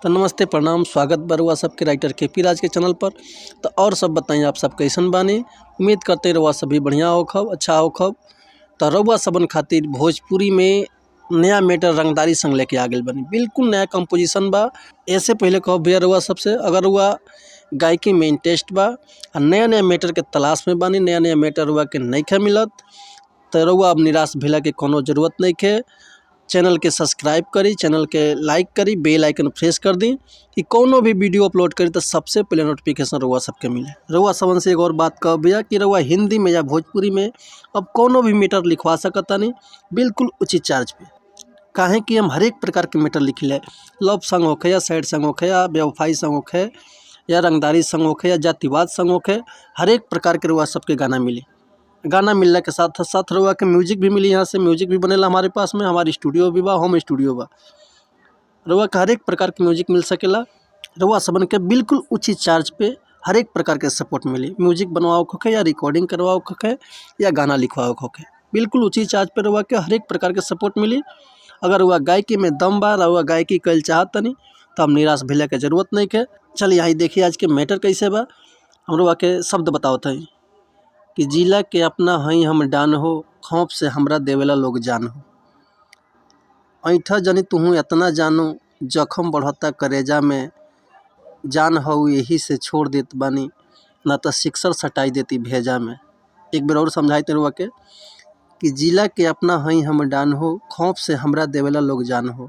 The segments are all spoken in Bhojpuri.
तो नमस्ते, प्रणाम, स्वागत बा रउआ सबके राइटर के पी राज के चैनल पर। तो और सब बताइए, आप सब कैसन बानी? उम्मीद करते रउआ सभी बढ़िया होखब, अच्छा होखब। तो रउआ सबन खातिर भोजपुरी में नया मैटर रंगदारी संग लेके आ गइल बानी, बिल्कुल नया कंपोजिशन बा। ऐसे पहले कहब भैया रउआ सबसे, अगर रउआ गायकी में इंटरेस्ट बा आ नया नया मैटर के तलाश में बानी, नया नया मैटर रउआ के नइखे मिलत, तो रउआ अब निराश भेला के कोनो जरूरत नइखे। चैनल के सब्सक्राइब करी, चैनल के लाइक करी, बेल आइकन प्रेस कर दी कि कोनो भी वीडियो अपलोड करी तो सबसे पहले नोटिफिकेशन रउआ सबके मिले। रउआ सबन से एक और बात कहब भैया कि रउआ हिंदी में या भोजपुरी में अब कोनो भी मैटर लिखवा सकतानी बिल्कुल उचित चार्ज पे। काहे कि हम हरेक प्रकार के मैटर लिखिले, लव सॉन्ग होखे या सैड सॉन्ग होखे या बेवफाई सॉन्ग होखे या रंगदारी सॉन्ग होखे या जातिवाद सॉन्ग होखे, हरेक प्रकार के रउआ सबके गाना मिली। गाना मिलने के साथ साथ रउआ के म्यूजिक भी मिली। यहाँ से म्यूजिक भी बनेला हमारे पास में, हमारी स्टूडियो भी बा, होम स्टूडियो बा। रउआ के हरेक प्रकार के म्यूजिक मिल सकेला। रउआ सबन के बिल्कुल उचित चार्ज पे हरेक प्रकार के सपोर्ट मिली। म्यूजिक बनवाओ होखे या रिकॉर्डिंग करवाओ होखे या गाना लिखवाओ होखे, बिल्कुल उचित चार्ज पे रउआ के हरेक प्रकार के सपोर्ट मिली। अगर रउआ गायकी में दम बा, रउआ गायकी कइल चाहतनी, तो हम निराश भेला के जरूरत नहीं के। चलिए आई देखिए आज के मैटर कैसे बा। हम रउआ के शब्द बतावत हई कि जिला के अपना हई हम डान हो, खौफ से हमरा देवेला लोग जान हो। ऐठा जनी तुहू एतना जानो, जखम बढ़ता करेजा में, जान हऊ यही से छोड़ देत बानी, ना तो सिक्सर सटाई देती भेजा में। एक बेर और समझाई रउआ के कि जिला के अपना हई हम डान हो, खौफ से हमरा देवेला लोग जान हो।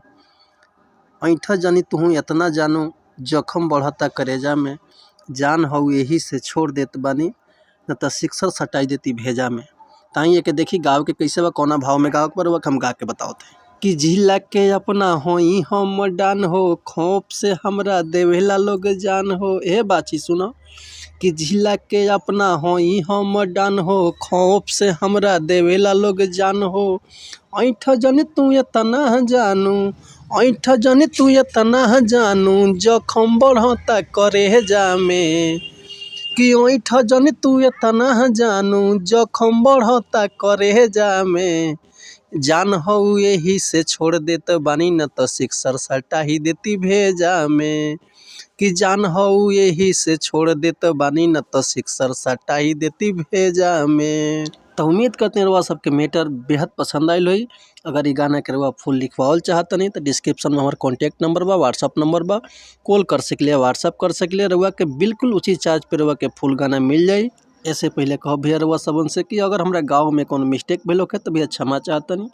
ऐठा जनी तुहू एतना जानो, जखम बढ़ता करेजा में, जान हऊ यही से छोड़ देत बानी, न तो सिक्सर सटाई देती भेजा में। ताई एके देखी गाँव के कैसे बा, कौना भाव में गाँव के पर हम गा के बतावत है कि जिला के अपना होई हम डान हो, खौफ से हमरा देवेला लोग जान हो। ए बाची सुनो कि जिला के अपना होई हम डान हो, खौफ से हमरा देवेला लोग जान हो। ऐठ जन तू एतना जानू, ऐठ जन तू एतना जानू, जखम बढ़ता करेजा में। कि ऐठ जन तू एतना जानू, जखम बढ़ता करेजा में, जान हऊ यही से छोड़ देत बानी, न तो सिक्सर सटाही देती भेजा में। कि जान हऊ यही से छोड़ देत बानी, न तो सिक्सर सटाही देती भेजा में। तो उम्मीद करते हैं रउआ सबके मैटर बेहद पसंद आयल होई। अगर ई गाना के रउआ फुल लिखवावल चाहतनी तो डिस्क्रिप्शन में हमार कॉन्टैक्ट नंबर बा, व्हाट्सअप नंबर बा, कॉल कर सकले, व्हाट्सअप कर सकले। रउआ के बिल्कुल उचित चार्ज पे रउआ के फुल गाना मिल जाई। ऐसे पहले कहब भैया रउआ सबन से कि अगर हमरा गाँव में कोनो मिस्टेक भेल होखे तो भैया क्षमा चाहतनी।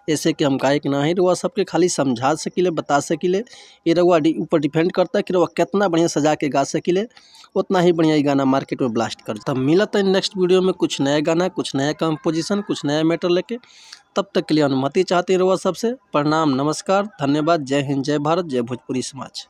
ऐसे कि हम गायक ना ही, रउआ सबके खाली समझा सकिले, बता सकिले। ये रउआ ऊपर डिपेंड करता है कि रउआ कितना बढ़िया सजा के गा सकिले, उतना ही बढ़िया ये गाना मार्केट में ब्लास्ट कर। तब मिलत है नेक्स्ट वीडियो में कुछ नया गाना, कुछ नया कंपोजिशन, कुछ नया मैटर लेके। तब तक के लिए अनुमति चाहते रउआ सबसे। प्रणाम, नमस्कार, धन्यवाद। जय हिंद, जय भारत, जय भोजपुरी समाज।